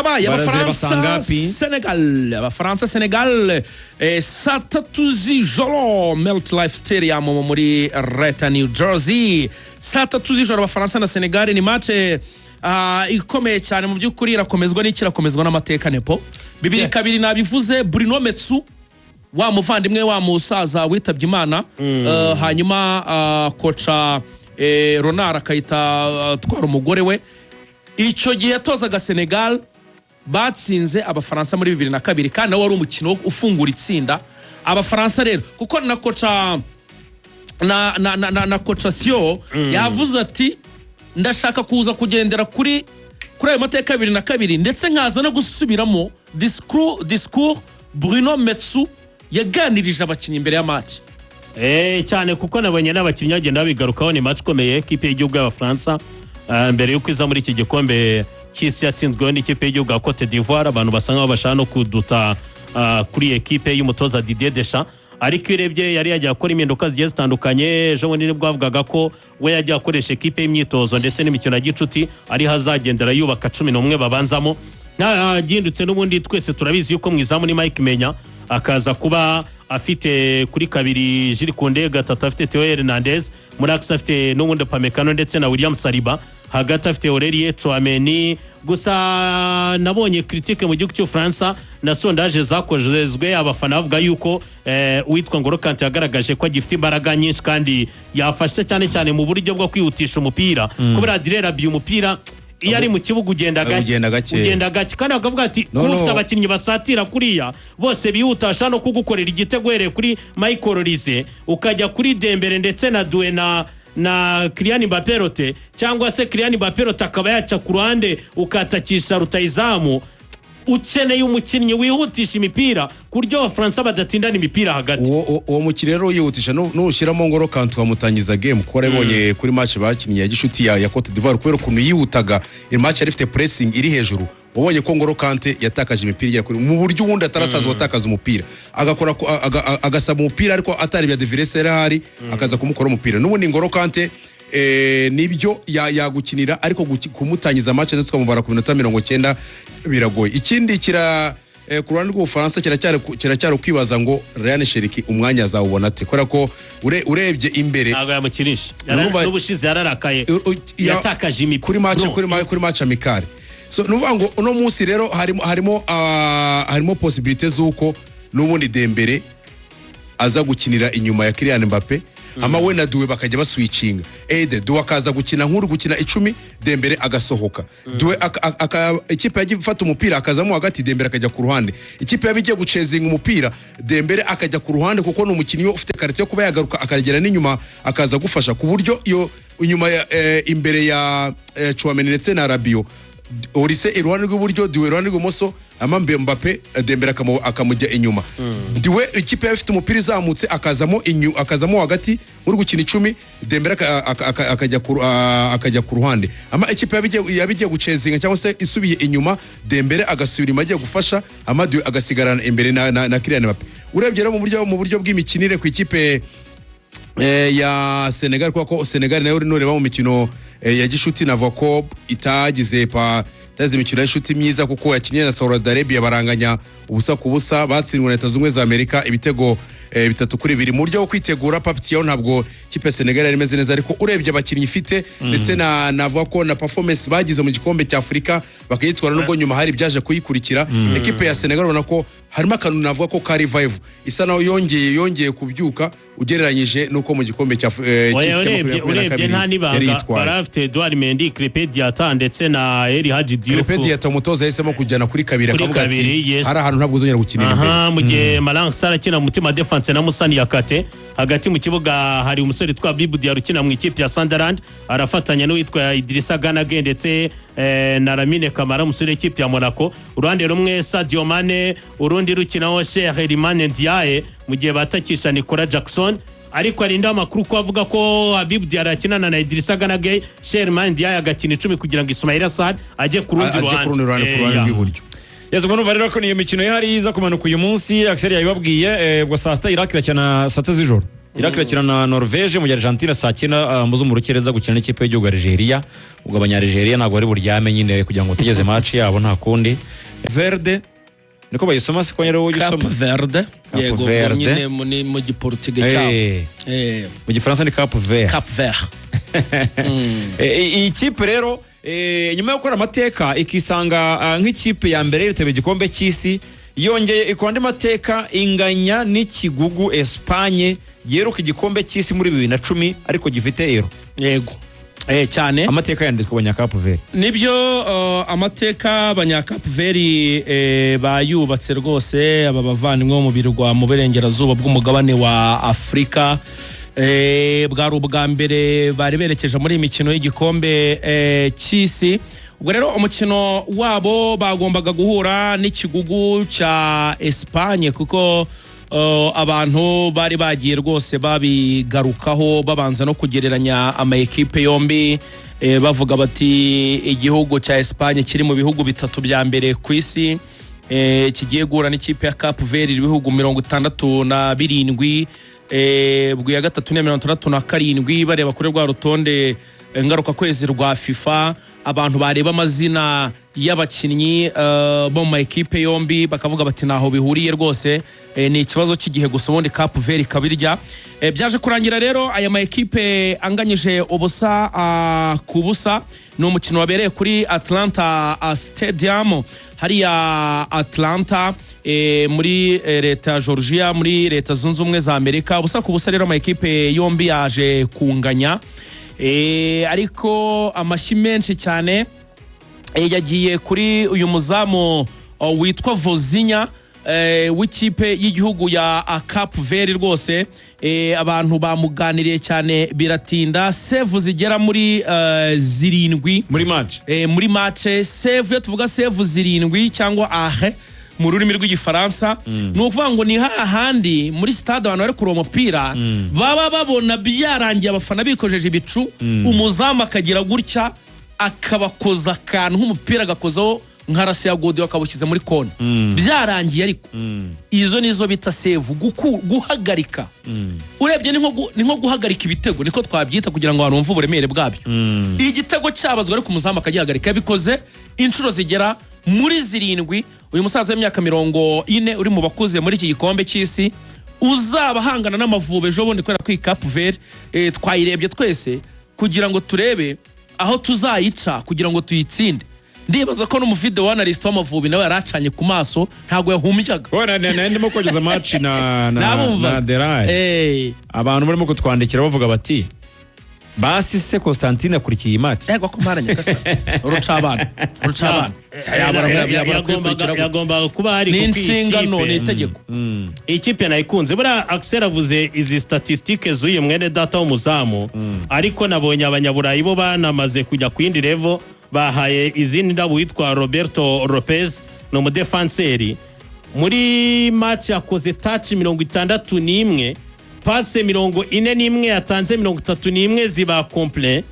Kabaye. Barazireba Abafaransa saa ngapi? Senegal, Abafaransa Senegal, saa 3 z'ijoro, MetLife Stadium muri leta New Jersey, saa 3 z'ijoro, Abafaransa na Senegal. Ni match ikomeye cyane mu by'ukuri. Irakomezwa n'iki? Irakomezwa n'amateka. Nepo 2002 nabivuze, Bruno Metsu, wa muvandimwe wa musaza witabye Imana, hanyuma coach Renard akahita atwara umugore we. Icyo gihe yatozaga Senegal, batsinze Abafaransa muri 2002, kandi nawe wari umukino ufungura itsinda. Abafaransa rero, kuko na coach na coach Thiaw yavuze ati: "Ndashaka kuza kugendera kuri ayo mateka ya 2002, ndetse nkaza no gusubiramo discours Bruno Metsu yaganirije abakinnyi imbere ya match." Cyane, kuko nabonye n'abakinnyi bagenda babigarukaho. Ni match ikomeye. Ekipe y'igihugu y'Abafaransa, mbere y'uko iza muri iki gikombe cy'isi, yatsinzweho n'ikipe y'igihugu ya Cote d'Ivoire. Abantu basa nkaho bashaka no kuduta kuri ekipe y'umutoza Didier Deschamps, ariko iyo urebye yari yagiye akora impinduka zigiye zitandukanye. Ejo bundi nibwo bavugaga ko we yagiye akoresha ekipe y'imyitozo ndetse n'imikino ya gicuti, ariho azagendera yubaka 11 babanzamo. Ntagindutse n'ubundi twese turabizi yuko mu izamu ni Mike Maignan, akaza kuba afite kuri kabiri Jules Koundé, gatatu afite Theo Hernandez, muri axe afite n'ubundi Upamecano ndetse na William Saliba, hagati afite Aurelien Tchouameni. Gusa nabonye critique mu gihugu cy'Ubufaransa na sondage zakozwe, abafana bavuga yuko uwitwa Ngolo Kante yagaragaje ko agifite imbaraga nyinshi kandi yafasha cyane cyane mu buryo bwo kwihutisha umupira, kubera Adrien Rabiot umupira iyo ari mu kibuga ugenda gake. Ugenda gake. Ugenda gake, kandi bakavuga ati No, kuba no. ufite abakinnyi basatira kuriya bose bihuta, bashobora no kugukorera igitego uhereye kuri Michael Olise, ukajya kuri Dembele ndetse na Doué na Kylian Mbappé Lottin, cyangwa se Kylian Mbappé Lottin akaba yaca ku ruhande ukatakisha rutayizamu. Ukeneye umukinnyi wihutisha imipira ku buryo Abafaransa badatindana imipira hagati. Uwo mukino rero yihutisha, nushyiramo Ngolo Kante ukamutangiza game, kuko warabibonye kuri match bakinnye ya gishuti ya Cote d'Ivoire, kubera ukuntu yihutaga, iyi match yari ifite pressing iri hejuru, wabonye ko Ngolo Kante yatakaje imipira igera kuri mu buryo ubundi atarasanzwe atakaza umupira, agakora agasaba umupira ariko atari bya adversaire ahari, akaza kumukora umupira. N'ubundi Ngolo Kante nibyo yagukinira, ariko kumutangiza match ndetse ukamubara ku minota 90 biragoye. Ikindi kira ku ruhande rw'Ubufaransa kiracyari ukwibaza ngo Rayan Cherki umwanya azawubona ate, kubera ko urebye imbere Ntabwo yamukinisha. N'ubushize yararakaye, yatakaje imipira kuri match kuri match amicale. So nuvuga ngo uno munsi rero harimo possibilité z'uko n'ubundi Dembele aza gukinira inyuma ya Kylian Mbappe, ama we na Doué bakajya baswitchinga ede. Doué akaza gukina nk'uri gukina 10, Dembele agasohoka. Doué ikipe yagiye ifata umupira akazamo hagati, Dembele akajya ku ruhande. Ikipe yaba igiye guchasinga umupira, Dembele akajya ku ruhande, kuko ni umukinnyi ufite qualité yo kuba yagaruka akagera n'inyuma akaza gufasha, ku buryo iyo inyuma ya imbere ya Tchouameni ndetse na Rabiot, Olise iruhande rw'iburyo, Doué iruhande rw'ibumoso, ama Mbappe, Dembele akamujya inyuma. Doué ikipe yaba ifite umupira izamutse akazamo hagati uri gukina 10, Dembele akajya ku ruhande. Ama ikipe yaba igiye guchasinga cyangwa se isubiye inyuma, Dembele agasubira inyuma agiye gufasha, ama Doué agasigarana imbere na Kylian Mbappe. Urebye rero mu buryo bw'imikinire ku ikipe ya Senegal, kubera ko Senegal nayo nureba mu mikino ya gishuti, navuga ko itagize imikino ya gishuti myiza, kuko yakinnye na Saudi Arabia baranganya 0-0, batsindwa na Leta Zunze Ubumwe za Amerika ibitego 3-2. Mu buryo bwo kwitegura, Pape Thiaw, ntabwo ikipe ya Senegal yari imeze neza, ariko urebye abakinnyi ifite ndetse na navuga ko na performance bagize mu gikombe cya Afurika bakayitwara, nubwo nyuma hari ibyaje kuyikurikira, ekipe ya Senegal ubona ko harimo akantu navuga ko ka revive, isa naho yongeye kubyuka ugereranyije n'uko mu gikombe cya Oya, cy'isi cya urebye makumyabiri na urebye kabiri nta yari n'ibanga yitwaye. Bari bafite Edouard Mendy, Krépin Diatta ndetse na El Hadji Diouf. Krépin Diatta umutoza yahisemo kujyana kuri kabiri, Kuri akavuga ati kabiri, yes. hari ahantu ntabwo uzongera gukinira imbere. Aha mu gihe Malang Sarr akina mu mutima defense na Moussa Niakhaté. Hagati mu kibuga hari umusore witwa Habib Diarra ukina mu ikipe ya Sunderland, arafatanya n'uwitwa Idrissa Gana Gueye ndetse na Lamine Camara, umusore w'ikipe ya Monaco. Uruhande rumwe Sadio Mane, urundi rukinaho Cheikh Iliman Ndiaye, mu gihe batakisha Nicolas Jackson. Ariko hari indi amakuru ko avuga ko Habib Diarra akinana na Idrissa Gana Gueye, Cheikh Iliman Ndiaye agakina 10 kugira ngo Ismaila Sarr ajye ku rundi ajye ku rundi ruhande, ku ruhande ya. rw'iburyo. Yes, ubwo numva rero ko niyo mikino ihari iza kumanuka uyu munsi. Axel yabibabwiye, ubwo saa 6 Iraq irakina, saa 6 z'ijoro Iraq irakina na Norvege, mu gihe Argentina saa 9 mu zo mu rukereza gukina n'ikipe y'igihugu ya Algeria. Ubwo abanya Algeria ntabwo bari buryame nyine kugira ngo bategeze match yabo, nta kundi. Verde, niko bayisoma, siko nyine wowe Cap usoma. Verde. Cap Yego, ubwo Verde. nyine ni mu giportuge cyabo. Mu gifaransa ni Cap Vert. Cap Vert. Iyi kipe rero, nyuma yo gukora amateka ikisanga nk'ikipe ya mbere yitabiriye igikombe cy'isi, yongeye ikora andi mateka, inganya n'ikigugu Espagne giheruka igikombe cy'isi muri 2010 ariko gifite Euro. Yego, cyane. Amateka yanditswe ku banya-Cap Vert. Nibyo, amateka abanyakapuveri bayubatse rwose, aba bavandimwe bo mu birwa mu burengerazuba bw'umugabane wa Afurika. Bwari ubwa mbere bari berekeje muri iyi mikino y'igikombe cy'isi. Ubwo rero umukino wabo bagombaga guhura n'ikigugu cya Espagne, kuko abantu bari bagiye rwose babigarukaho, babanza no kugereranya ama ekipe yombi, bavuga bati igihugu cya Espagne kiri mu bihugu bitatu bya mbere ku isi, kigiye guhura n'ikipe ya Cap Vert, ibihugu 67, ubwo iya gatatu ni iya 67. Bareba kuri rwa rutonde ngaruka kwezi rwa FIFA, abantu bareba amazina y'abakinnyi bo mu ma ekipe yombi bakavuga bati ntaho bihuriye rwose, ni ikibazo cy'igihe gusa, ubundi Cap Vert ikabirya. Byaje kurangira rero aya ma ekipe anganyije ubusa ku busa. Ni umukino wabereye kuri Atlanta Stadium hariya Atlanta, muri leta ya Georgia, muri Leta Zunze Ubumwe za Amerika. 0-0 rero ama ekipe yombi yaje kunganya. Ariko amashyi menshi cyane yagiye kuri uyu muzamu witwa Vozinha, w'ikipe y'igihugu ya Cap Vert rwose. Abantu bamuganiriye cyane biratinda. Save zigera muri zirindwi muri match. Muri match save, iyo tuvuga save zirindwi cyangwa arrêt mu rurimi rw'igifaransa, ni ukuvuga ngo ni hahandi muri stade abantu bari kureba umupira baba babona byarangiye, abafana bikojeje ibicu, umuzamu akagira gutya akabakoza akantu nk'umupira, agakozaho nka rasi ya godiyo, akawushyize muri kona byarangiye. Ariko izo nizo bita save, guhagarika. Urebye ni nko guhagarika ibitego, niko twabyita kugira ngo abantu bumve uburemere bwabyo. Igitego cyabazwa ariko umuzamu akagihagarika. Yabikoze inshuro zigera muri zirindwi. Uyu musaza w'imyaka 40 uri mu bakuze muri iki gikombe cy'isi, uzaba ahangana n'Amavubi ejo bundi, kubera ko iyi Cap Vert twayirebye twese kugira ngo turebe aho tuzayica kugira ngo tuyitsinde. Ndibaza ko n'umu video analyst w'Amavubi nawe yaracanye ku maso, ntabwo yahumbyaga. Wowe na ndimo kogeza match na Nabumvaga. na Deraye. Abantu barimo kutwandikira bavuga bati basi se Constantine akurikiye iyi match? Yego ko mpara nyakasa, uruca abana, uruca abana. Yabura kuyikurikira gute? Yagombaga kuba hari Ni kuko iyi inshingano, kipe- ni itegeko. Iyi kipe nayikunze. Buriya Axel avuze izi statisitike z'uyu mwene data w'umuzamu, ariko nabonye abanyaburayi bo banamaze kujya ku yindi level, bahaye izindi ndabo witwa Roberto Lopez, ni umudefanseri. Muri match yakoze touch 61, passe 41 yatanze, 31 ziba complete.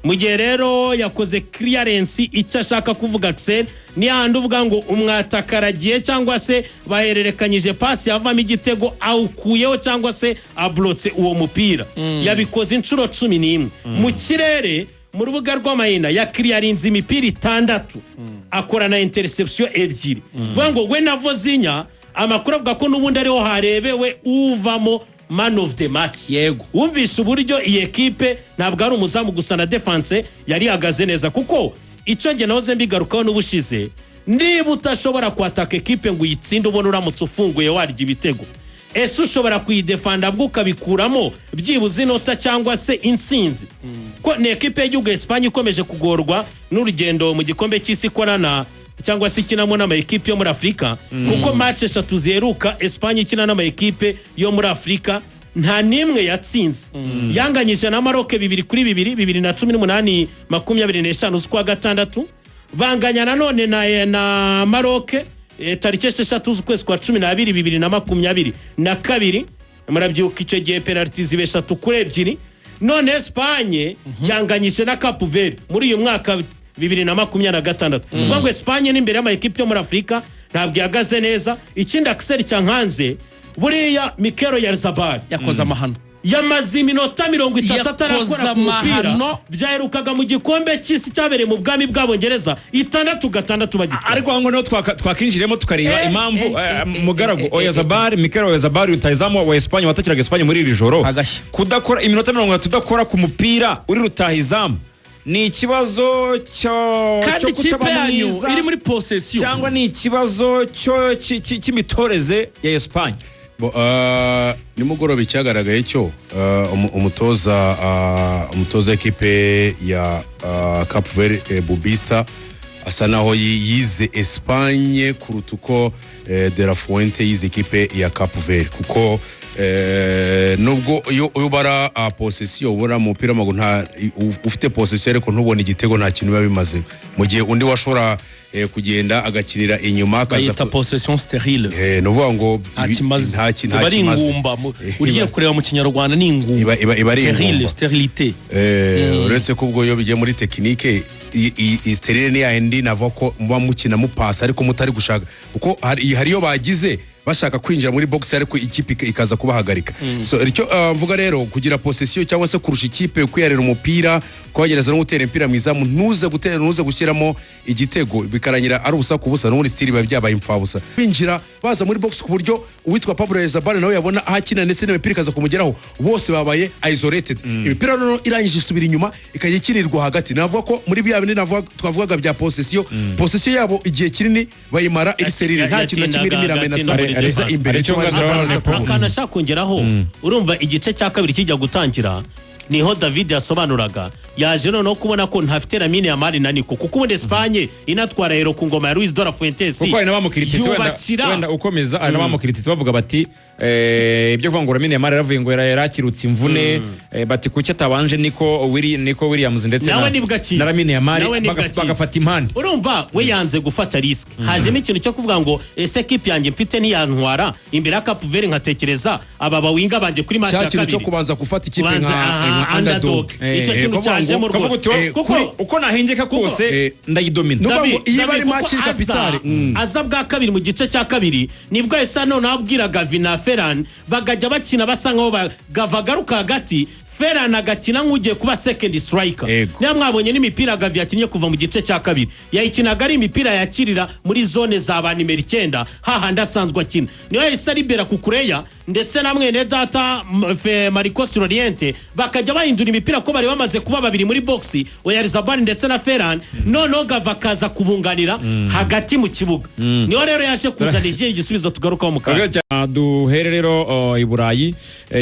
Mu gihe rero yakoze clearance, icyo ashaka kuvuga Axel ni hahandi uvuga ngo umwataka aragiye cyangwa se bahererekanyije pasi yavamo igitego, awukuyeho cyangwa se aburotse uwo mupira, yabikoze inshuro 11. Mu kirere, mu rubuga rw'amahina, yakiriyarinze imipira itandatu, akora na interception ebyiri. Vuga ngo we na Vozinha, amakuru avuga ko n'ubundi ariho harebewe uvamo man of the match. Wumvishe uburyo iyi ekipe ntabwo ari umuzamu gusa, na defense yari ihagaze neza, kuko icyo njye nahoze mbigarukaho n'ubushize, niba utashobora kwataka ekipe ngo uyitsinde, ubona uramutse ufunguye warya ibitego, ese ushobora kuyidefanda bwo ukabikuramo byibuze inota cyangwa se intsinzi? Ko ni ekipe y'igihugu ya Esipanye ikomeje kugorwa n'urugendo mu gikombe cy'isi ikorana cyangwa se ikinamo n'ama ekipe yo muri Afurika, kuko match eshatu ziheruka Esipanye ikina n'ama ekipe yo muri Afurika nta n'imwe yatsinze. Yanganyije na Maroc 2-2, 2018, 25 z'ukwa gatandatu. Banganya nanone na Maroc tariki 6 z'ukwezi kwa 12 2022. Murabyibuka icyo gihe penaliti ziba 3-2. None Esipanye yanganyije na Cape Verde muri uyu mwaka 2026. Uvuga ngo Esipanye n'imbere y'amakipe yo muri Afurika ntabwo ihagaze neza. Ikindi Axel cyankanze, buriya Mikel Oyarzabal Yakoze amahano. Yamaze iminota 30 Yakoze atarakora ku mupira. amahano. Byaherukaga mu gikombe cy'isi cyabereye mu bwami bw'Abongereza, 6-6 bagitwara. Ariko aho ngaho niho twakinjiriyemo tukareba impamvu mugaragu Oyarzabal, Mikel Oyarzabal, rutahizamu wa Espagne watakiraga Espagne muri iri joro, Agashya. kudakora iminota 30 udakora ku mupira uri rutahizamu ni ikibazo cyo Kandi cyo ikipe kutaba yanyu mwiza, iri muri possession, cyangwa ni ikibazo cyo cy'imitoreze ya Espagne? Bo, nimugoroba icyagaragaye cyo umutoza w'ekipe ya Cap Verde, Bubista, asa naho yize Espagne kuruta uko De La Fuente yize ekipe ya Cap Verde, kuko nubwo iyo ubara possession, ubona mu mupira w'amaguru nta ufite possession ariko ntubone igitego, nta kintu biba bimaze, mu gihe undi washobora kugenda agakinira inyuma akaza Bayita possession stérile. Ni ukuvuga ngo Nta kimaze. Nta Iba ari kimaze. ingumba. Ugiye kureba mu Kinyarwanda ni ingumba. Iba ari Stérile, ingumba. stérilité. Uretse ko ubwo iyo bigiye muri technique, stérile ni yindi navuga ko muba mukina mupasa ariko mutari gushaka, kuko hari iyo bagize bashaka kwinjira muri box ariko ikipe ikaza kubahagarika. So icyo mvuga rero, kugira possession cyangwa se kurusha ikipe kwiyarira umupira, kubagereza no gutera imipira mu izamu, ntuze gutera, ntuze gushyiramo igitego, bikarangira ari ubusa ku busa, n'ubundi still biba byabaye imfabusa. Binjira baza muri box ku buryo uwitwa Pablo Oyarzabal nawe yabona aho akina, ndetse n'imipira ikaza kumugeraho, bose babaye isolated. Imipira noneho irangije isubira inyuma ikajya ikinirwa hagati. Navuga ko muri bya bindi navuga twavugaga bya possession, possession yabo igihe kinini bayimara iri stérile, nta kintu na kimwe irimo iramenasa Yatindaga muri iza defense. imbere. Hari icyo ngaza. Akantu ashaka kongeraho, urumva igice cya kabiri kijya gutangira niho David yasobanuraga, yaje noneho kubona ko ntafite Lamine Yamal na Nico, kuko ubundi Espagne inatwara Euro ku ngoma ya Luis de la Fuentes Kuko hari n'abamukiritse wenda, yubakira wenda ukomeza, hari n'abamukiritse bavuga bati ibyo kuvuga ngo Lamine Yamal yaravuye ngo yarakirutse imvune, bati kuki atabanje Nico Williams ndetse Nawe nibwo akize. na Lamine Yamal Nawe nibwo akize. bagafata impande. Urumva we yanze gufata risque, hajemo ikintu cyo kuvuga ngo ese kipe yanjye mfite ntiyantwara imbere ya Cape Verde, nkatekereza aba bawinga banjye kuri match Cya ya kintu kabiri cyo kubanza gufata ikipe Kubanza, nka aha, nka underdog. underdog. Icyo kintu Kuvuga ngo- cyajemo Ukavuga rwose. uti Kuko uko nahengeka kose ndayidomina. Nukuvuga ngo David, iyo iba ari David, match kuko capitale, aza bwa kabiri mu gice cya kabiri, nibwo esa noneho abwira Gavi na Ferran bagajya bakina basa nkaho Gavi agaruka hagati, Ferran agakina nk'ugiye kuba second striker. Yego. Niba mwabonye n'imipira Gavi yakinnye kuva mu gice cya kabiri, yayikinaga ari imipira yakirira muri zone za ba nimero 9, hahandi asanzwe akina. Niyo yahise aribera Cucurella ndetse na mwene data Marcos Llorente, bakajya bahindura imipira ko bari bamaze kuba babiri muri box, Oyarzabal ndetse na Ferran, noneho Gavi akaza kubunganira hagati mu kibuga. Niho rero yaje kuzana ikindi gisubizo tugarukaho mu kanya. Duhere rero i Burayi,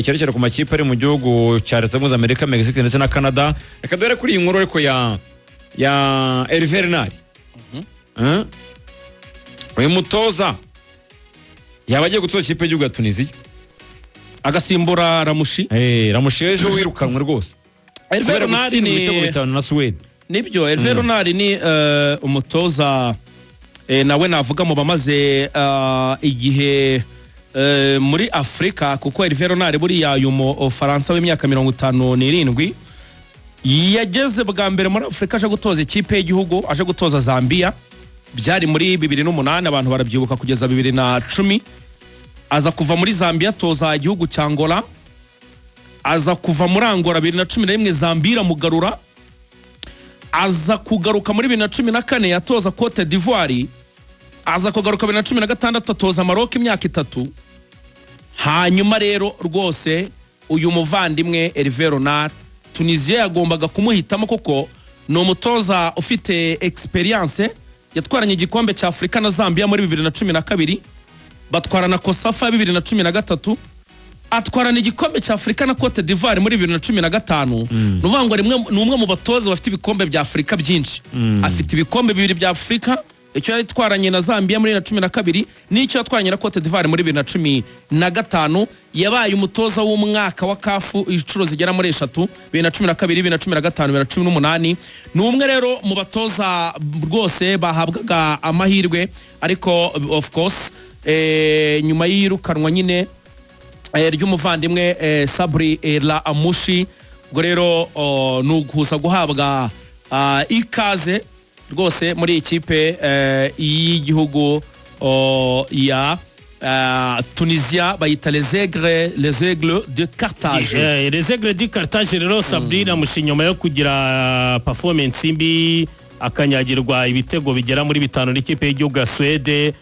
cyane cyane ku makipe ari mu gihugu cya Leta Zunze Ubumwe za Amerika, Mexique ndetse na Canada. Reka duhere kuri iyi nkuru ariko ya Hervé Renard. Eh? Uyu mutoza yaba agiye gutoza ikipe y'igihugu ya Tunisia, agasimbura Lamouchi. Lamouchi ejo wirukanwe rwose Hervé kubera Renard gutsindwa ibitego ni 5 na Suwede. Nibyo, Hervé Renard ni umutoza nawe navuga mu bamaze igihe muri Afurika, kuko Hervé Renard buriya uyu Mufaransa w'imyaka 57 yageze bwa mbere muri Afurika aje gutoza ikipe y'igihugu, aje gutoza Zambia, byari muri 2008, abantu barabyibuka, kugeza 2010. Aza kuva muri Zambia atoza igihugu cya Angola, aza kuva muri Angola 2011, Zambia iramugarura, aza kugaruka muri 2014 atoza Cote d'Ivoire, aza kugaruka 2016 atoza Maroc imyaka 3. Hanyuma rero rwose uyu muvandimwe Hervé Renard, Tunisia yagombaga kumuhitamo kuko ni umutoza ufite experience, yatwaranye igikombe cya Afurika na Zambia muri 2012, batwarana COSAFA ya 2013, atwarana igikombe cya Afurika na Cote d'Ivoire muri 2015. Ni ukuvuga ngo ni umwe mu batoza bafite ibikombe bya Afurika byinshi. Afite ibikombe bibiri bya Afurika, icyo yatwaranye na Zambia muri 2012 n'icyo yatwaranye na Cote d'Ivoire muri 2015. Yabaye umutoza w'umwaka wa CAF inshuro zigera muri eshatu, 2012, 2015, 2018. Ni umwe rero mu batoza rwose bahabwaga amahirwe, ariko of course nyuma y'iyirukanwa nyine ry'umuvandimwe Sabri Lamouchi, ubwo rero ni ukuza guhabwa ikaze rwose muri iyi kipe y'igihugu ya Tunisia bayita les Aigles de Carthage. Les Aigles du Carthage rero, Sabri Lamouchi, nyuma yo kugira performance mbi, akanyagirwa ibitego bigera muri bitanu n'ikipe y'igihugu ya Suwede.